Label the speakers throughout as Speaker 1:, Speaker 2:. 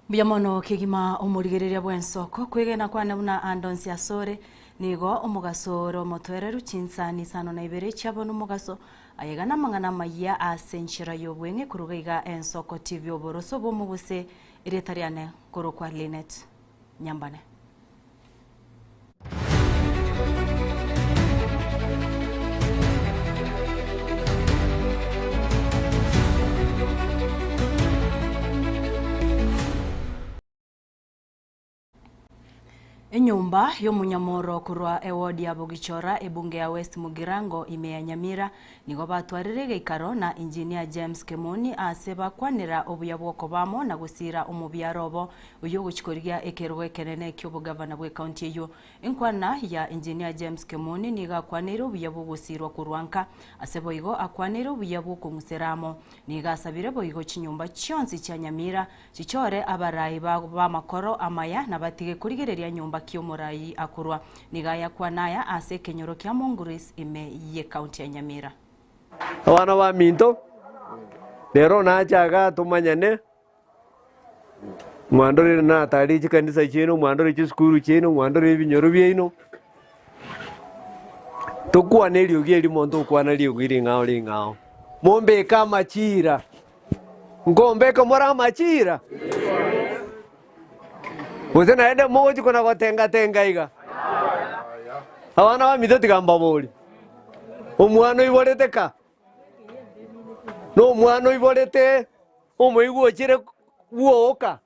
Speaker 1: Mbuya mono kegima omorigereria bw'ensoko, kwegena kwane buna ande onsi asore, nigo omogaso ore omotoereru chinsani isano na ibere chiabo nomogaso, ayega namang'ana amayia ase enchera y'obweng'e koruga iga Ensoko TV oboroso bw'omoguse erieta riane korokwa Linet Nyambane. Enyomba y'omonyamoro korwa ewodi ya Bogichora ebunge ya West Mugirango ime ya Nyamira nigo batwarire egeikaro na Engineer James Kemoni aase bakwanera obuya bw'okoba amo na gosiira omobiaro obo oyio ogochia korigia ekerogo ekenene ki'obogavana bw'ekaunti eyio. Enkwana ya Engineer James Kemoni nigo akwaneire obuya bw'ogosiirwa korwa nka, ase boigo akwaneire obuya bw'okong'usera amo. Nigo asabire boigo chinyomba chionsi chia Nyamira chichore abarai b'amakoro amaya na batige korigereria nyomba ki omorai akorwa. Nigo ayakwana aya ase ekenyoro kia Monguris ime y'ekaunti ya Nyamira.
Speaker 2: Abana baminto, rero nache igaa tomanyane, mwandorere natari chikanisa chiaino, mwandorere chisukuru chiaino, mwandorere ebinyoro biaino, tokwane eriogi erimo ntokwana riogi ring'ao ring'ao, mombeke amachira, nkombeke more amachira? Gose naende mogochia kona gotenga tenga iga? Abana baminto tiga mbaborie, omwana oiborete ka? Nomwana oiborete omoigwa ochire bwoka,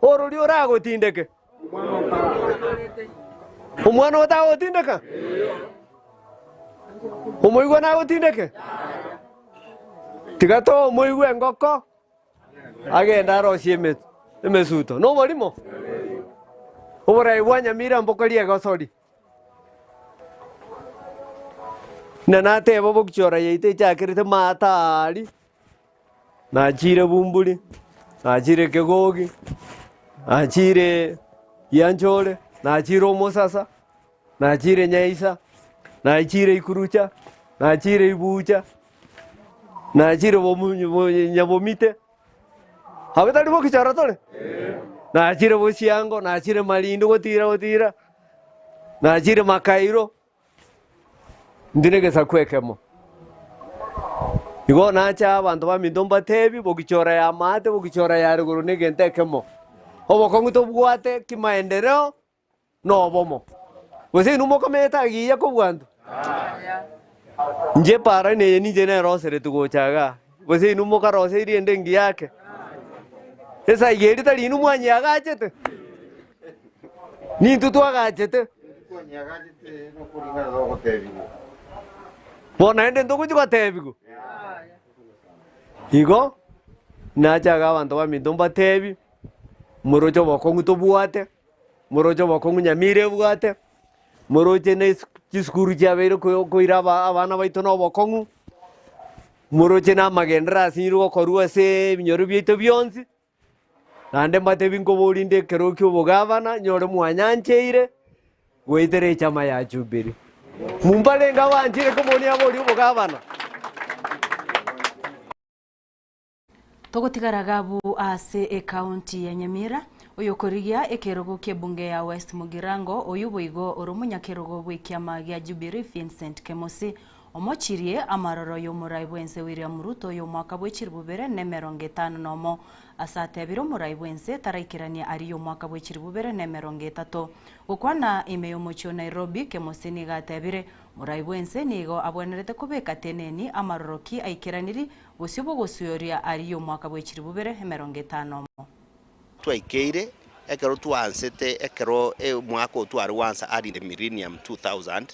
Speaker 2: ororia oragotindeke? Omwana otagotindeka? Omoigwa nagotindeke? Tiga toa omoigwa engoko agende arosie emesuto. Noborimo? Oborai bwa Nyamira mbokoria egosori. Na nateba obokichora yaito echakerete maatari, nachire bumburi, nachire kegogi, nachire gianchore, nachire omosasa, nachire nyaisa, nachire ikurucha, nachire ibucha, nachire nyabomite. Abwo tari bokichora tore? Nachire bosiango, nachire marindo gotira gotira, nachire makairo, intwe negesaku ekemo. Igo nacha abanto baminto mbatebi, bokichora ya maate, bokichora ya rigoro na egento ekemo. Obokong'u tobwate kimaendereo nobomo. Gose inwe mokomenta agiya kobua intwe? Inche para neye ninche neroseretie gocha igaa, gose inwe mokaroseirie ende engiya ake? Esaiga eria tari inwe mwanyeagachete? Nintwe twagachete. Bono naende ntogochia gotebigwa? Igo, nache iga abanto baminto mbatebi, moroche obokong'u tobwate. Moroche obokong'u Nyamira ebwate, moroche ne chisukuru chiabeire koira abana baito na obokong'u, moroche na amagenderero asinyirwe gokorwa ase ebinyoro biaito bionsi, naende mbatebi nkoboria inde ekero kia obogavana, nyore mwanyancheire, goetera echama ya Jubilee. Mumbarenge abanchire komonia aboria obogavana.
Speaker 1: Togotigara gabu ase ekaunti ya Nyamira, oyokorigia ekerogo ki'ebunge ya West Mugirango, oyio boigo ore omonyakerogo bw'ekiama gia Jubilee Vincent Kemosi, omochirie amaroro y'omorai bw'ense William Ruto oy'omwaka bwe chilifu bibere na emerongo etano nomo ase atebire omorai bw'ense taraikerania aria y'omwaka bwe chilifu bibere na emerongo etato. Gokwana ime y'omochie o Nairobi, Kemosi nigo atebire, Morai bw'ense nigo abwenerete kobeka teneni amaroro ki aikeraniri Bosio bw'ogosuoria aria omwaka bwe chilifu 250.
Speaker 3: Twaikeire ekero twaansete ekero omwaka oo tware gwansa early millennium 2000,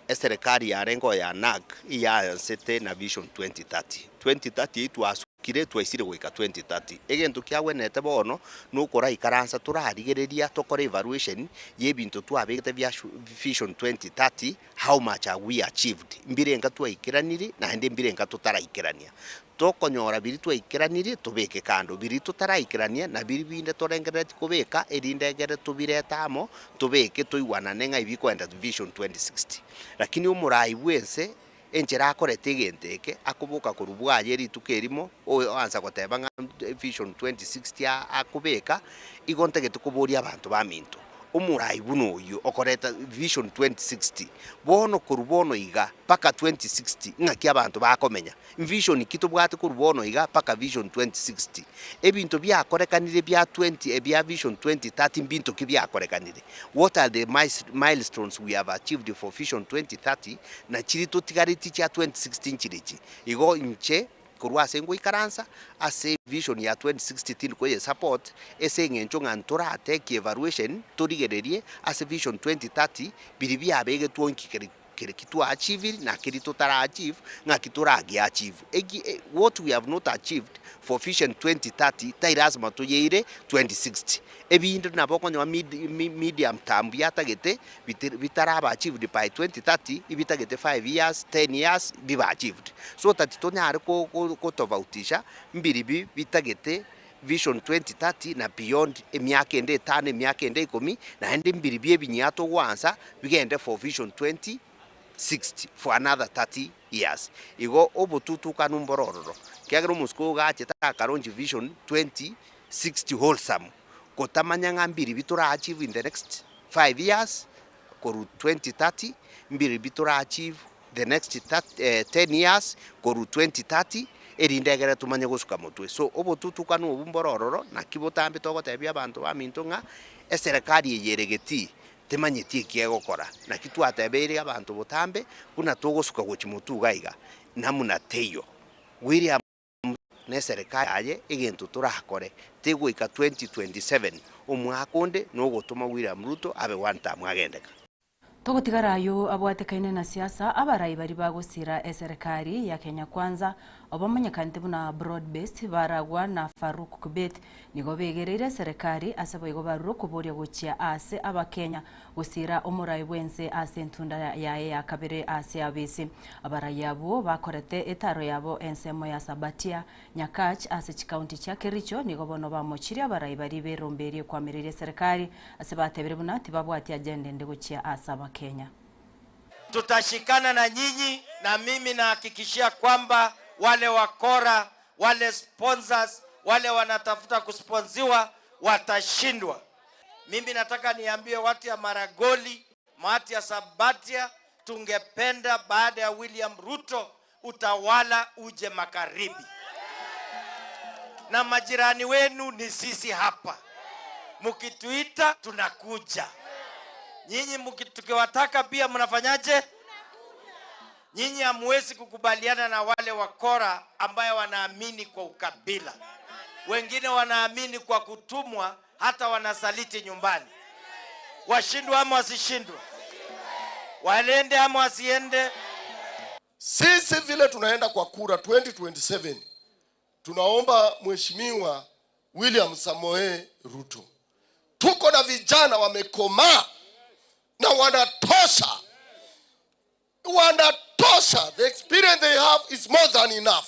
Speaker 3: eserekari yarenge oo ya NARC iyaansete na vision 2030. 2030 eyio twasukire twaisire goika 2030. Egento kiagwenerete bono nokoraikaransa torarigereria tokore evaluation ya ebinto twabegete bia vision 2030. How much have we achieved? Mbirenga twaikeranirie naende mbirenga totaraikerania. Tokonyora biria twaikeranirie tobeke kando, biria totaraikerania na biria binde torengereretie kobeka erinde egere tobirete amo tobeke toigwanane ng'a ebi bikoenda vision 2060. Lakini omorai bwense. Enchera akorete egento eke, akoboka korwa bwaye rituko erimo, oansa goteba ng'a Vision 2060 akobeka, igo ntagete koboria abanto baminto, omorai buna oyio okoreta Vision 2060, bono korwa bono iga mpaka 2060 ng'aki abanto bakomenya? Vision ki tobwate korwa bono iga mpaka Vision 2060? Ebinto biakorekanire bia 20 ebia Vision 2030 mbinto ki biakorekanire? What are the milestones we have achieved for Vision 2030 na chiri totigaretie chia 2060 nchirechi? Igo inche korwa ase ngoikaransa ase vision ya 2060 tindi koye support ase eng'encho ng'a ntoratake evaluation torigererie ase vision 2030 biri biabegetwe onki kere kere ki twa achieviri na keri totara achieve ng'aki torage achieve. Eki what we have not achieved for vision 2030 tai lasima toyeire 2060. Ebinde nabo okonyora mid medium term biatagete bitaraba achieved by 2030, ibitagete 5 years, 10 years bibe achieved. So that tonyare gotofautisha mbiribi bitagete vision 2030 na beyond emiaka ende etano, emiaka ende ikomi, naende mbiribi ebinyia togoansa bigende for vision 2060 for another 30 years. Igo obotutukanu mboro ororo, ekiagera omosike oyo gachete akaronchi vision 2060 wholesome. Gotamanya ng'a mbiribi tora achieve in the next 5 years korwa 2030, mbiribi tora achieve the next 10 years korwa 2030, erinde egere tomanye gosuka motwe. So obotutukanu obwo mboro ororo, naki botambe togotebia abanto baminto ng'a eserekari eye ere getii temanyeti eki egokora. Naki twatebeire abanto botambe buna togosuka gochia motwe iga iga, namuna teiyo. William. Neserekari yaye egento torakore tegoika 2027 omwaka onde nogotoma William Ruto abe one term agendeka.
Speaker 1: Togotigara ayio abwatekaine na siasa, abarai baria bagosira eserekari ya Kenya Kwanza obamanyekanete buna Broad Based baragwa na Farouk Kibet nigo begereire eserekari ase boigo barure okoboria gochia ase abakenya Gosiira omorai bw'ense ase entunda yaye ya kabere ase abisi. Abarai abwo bakorete etaaro yabo ensemo ya Sabatia, Nyakach ase chikaunti chia Kericho nigo bono bamochirie abarai baria b'erombe eria ekwamireria eserekari ase batebire buna tibabwati agenda ende gochia ase Abakenya.
Speaker 4: Tutashikana na nyinyi na mimi nahakikishia kwamba wale wakora, wale sponsors, wale wanatafuta kusponsiwa watashindwa. Mimi nataka niambie watu ya Maragoli, watu ya Sabatia, tungependa baada ya William Ruto utawala uje magharibi, na majirani wenu ni sisi hapa. Mkituita tunakuja. Nyinyi tukiwataka pia mnafanyaje? Nyinyi hamwezi kukubaliana na wale wakora ambayo wanaamini kwa ukabila, wengine wanaamini kwa kutumwa, hata wanasaliti nyumbani. Washindwe ama wasishindwe, waende ama wasiende.
Speaker 5: Sisi vile tunaenda kwa kura 2027 tunaomba Mheshimiwa William Samoei Ruto, tuko na vijana wamekomaa na wanatosha, wanatosha. The experience they have is more than enough.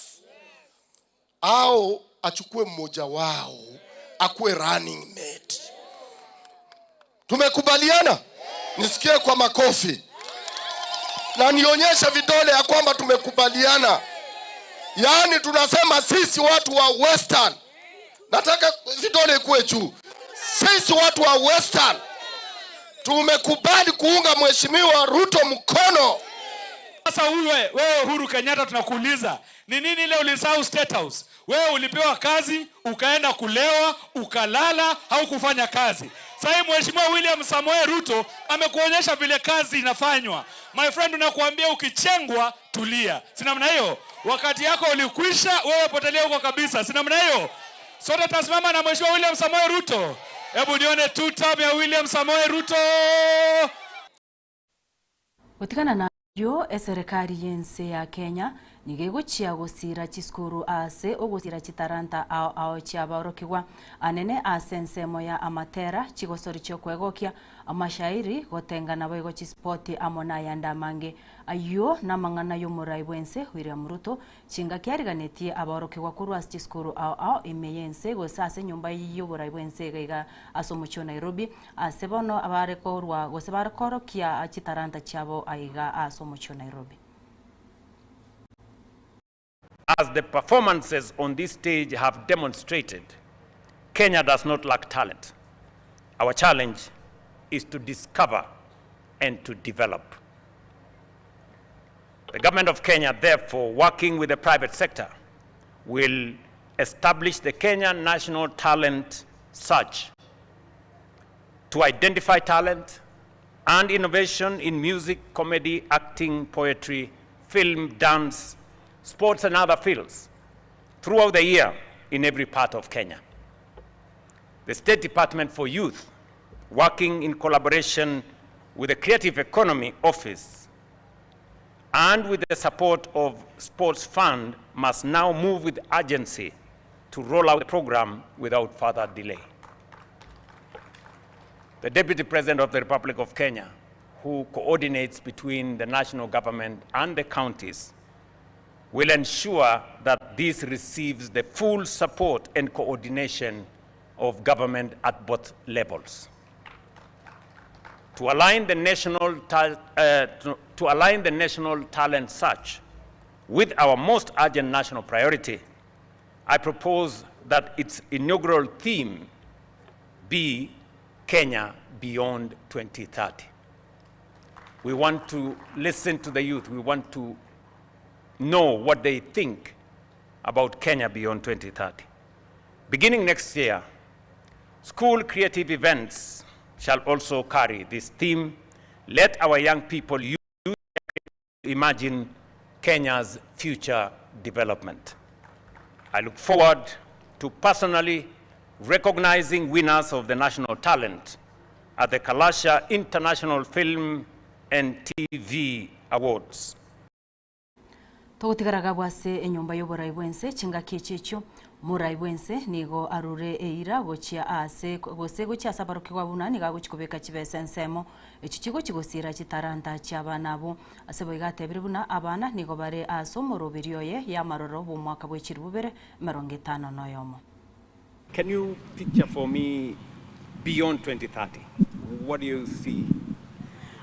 Speaker 5: Au achukue mmoja wao akuwe running mate. Tumekubaliana? Nisikie kwa makofi na nionyeshe vidole ya kwamba tumekubaliana. Yaani tunasema sisi watu wa Western, nataka vidole ikuwe juu. Sisi watu wa Western tumekubali kuunga Mheshimiwa Ruto mkono.
Speaker 6: Sasa wewe Uhuru Kenyatta tunakuuliza ni nini ile ulisahau State House? Wewe ulipewa kazi ukaenda kulewa ukalala, haukufanya kazi. Sasa Mheshimiwa William Samoei Ruto amekuonyesha vile kazi inafanywa. My friend, unakuambia ukichengwa tulia, si namna hiyo? Wakati yako ulikwisha, wewe potelea huko kabisa, si namna hiyo? Sote tasimama na Mheshimiwa William Samoei Ruto. Hebu nione two term ya William Samoei Ruto.
Speaker 1: Gotigana na ayio, eserekari y'ense ya Kenya nigo egochia gosiira chisukuru ase ogosiira chitaranta ao ao chi'abaorokigwa anene ase ensemo ya amatera, chigosori chi'okwegokia, amashairi, gotenga naboigo chisipoti amo nayande amange. Ayio namang'ana y'omorai bw'ense William Ruto Chingaki ariganetie abaorokigwa korwa ase chisukuru ao ao ime y'ense gose ase enyomba y'oborai bw'ense iga iga ase omochie o Nairobi, ase bono bare korwa gose bare koorokia chitaranta chiabo aiga ase omochie o Nairobi.
Speaker 7: As the performances on this stage have demonstrated, Kenya does not lack talent. Our challenge is to discover and to develop. The government of Kenya, therefore, working with the private sector, will establish the Kenya National Talent Search to identify talent and innovation in music, comedy, acting, poetry, film, dance, sports, and other fields throughout the year in every part of Kenya. The State Department for Youth, working in collaboration with the Creative Economy Office and with the support of Sports Fund, must now move with urgency to roll out the program without further delay. The Deputy President of the Republic of Kenya, who coordinates between the national government and the counties, will ensure that this receives the full support and coordination of government at both levels. To align the national, to align the national talent search with our most urgent national priority, I propose that its inaugural theme be Kenya Beyond 2030. We want to listen to the youth. We want to know what they think about Kenya Beyond 2030. Beginning next year, school creative events shall also carry this theme. Let our young people use to imagine Kenya's future development. I look forward to personally recognizing winners of the national talent at the Kalasha International Film and TV Awards.
Speaker 1: Togotigara gabwo ase enyomba y'oborai bwense chingaki echi echio morai bwense nigo arure eira gochia ase gose gochia ase abarokigwa buna nigo agochi kobeka chibesa ensemo echi chigochi gosira chitaranta chia abana abo ase boiga atebire buna abana nigo bare ase omoroberi oye ya amaroro bwa omwaka bwa 2051.
Speaker 7: Can you picture for me beyond 2030? What do you see?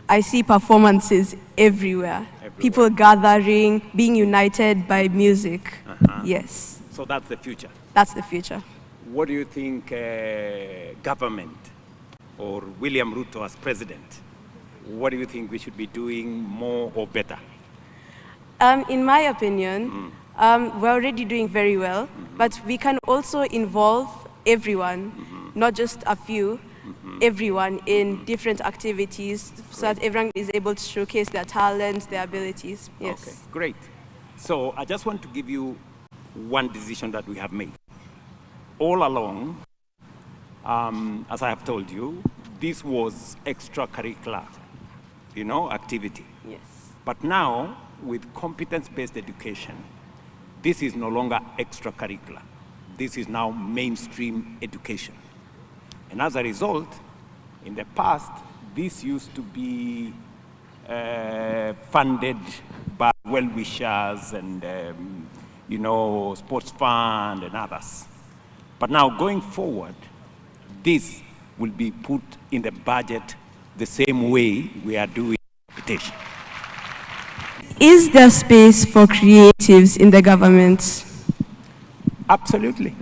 Speaker 8: I see performances everywhere.
Speaker 7: Everywhere.
Speaker 8: People gathering, being united by music. Yes,
Speaker 7: So that's the future.
Speaker 8: that's the future.
Speaker 7: What do you think government or William Ruto as president, what do you think we should be doing more or better?
Speaker 8: In my opinion, we're already doing very well, but we can also involve everyone, not just a few, everyone in different activities so that everyone is able to showcase their talents, their abilities. Yes.
Speaker 7: Okay, great. So I just want to give you one decision that we have made. All along, as I have told you, this was extracurricular, activity.
Speaker 8: Yes.
Speaker 7: But now, with competence-based education, this is no longer extracurricular. This is now mainstream education. And as a result, in the past, this used to be funded by well-wishers and sports fund and others. But now going forward, this will be put in the budget the same way we are doing capitation.
Speaker 8: Is there space for creatives in the government?
Speaker 7: Absolutely.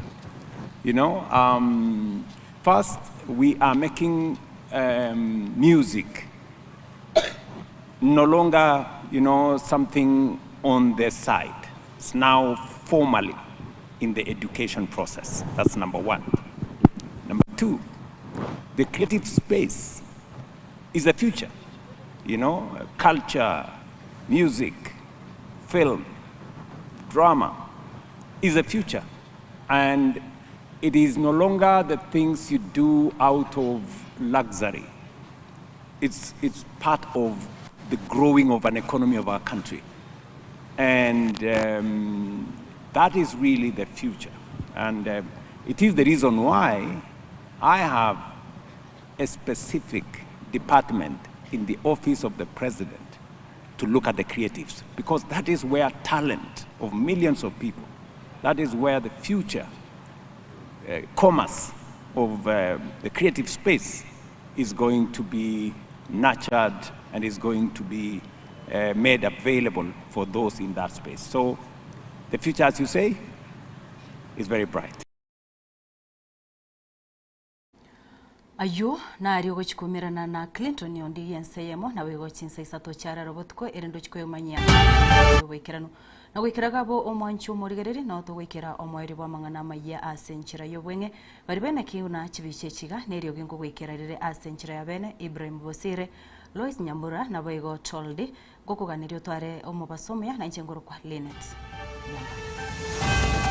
Speaker 7: First, we are making music no longer, something on the side. It's now formally in the education process. That's number one. Number two, the creative space is the future. Culture, music, film, drama is the future. And it is no longer the things you do out of luxury. It's part of the growing of an economy of our country. And that is really the future. And it is the reason why I have a specific department in the office of the president to look at the creatives, because that is where talent of millions of people, that is where the future commerce of the creative space is going to be nurtured and is going to be made available for those in that space. So The future, as you say, is very bright.
Speaker 1: Ayio nario ogochia koumerana na Clinton onde y'ense eyemo, naboigo chinsa isato chiarara obotuko, erinde ochie koyomanyia ase oboikeranu. Na goikera gabo omwanchi omorigereria, nao togoikera omoerio bw'amang'ana amayia ase enchera y'obweng'e. Baria bene ki buna chibicha echiga, neriogi nkogoikera rire ase enchera ya bene, Ibrahim Bosire, Lois Nyambura, naboigo Toldi, Ngokoganeria otware omobaso omuya, nainche nkorokwa Linet Nyambane.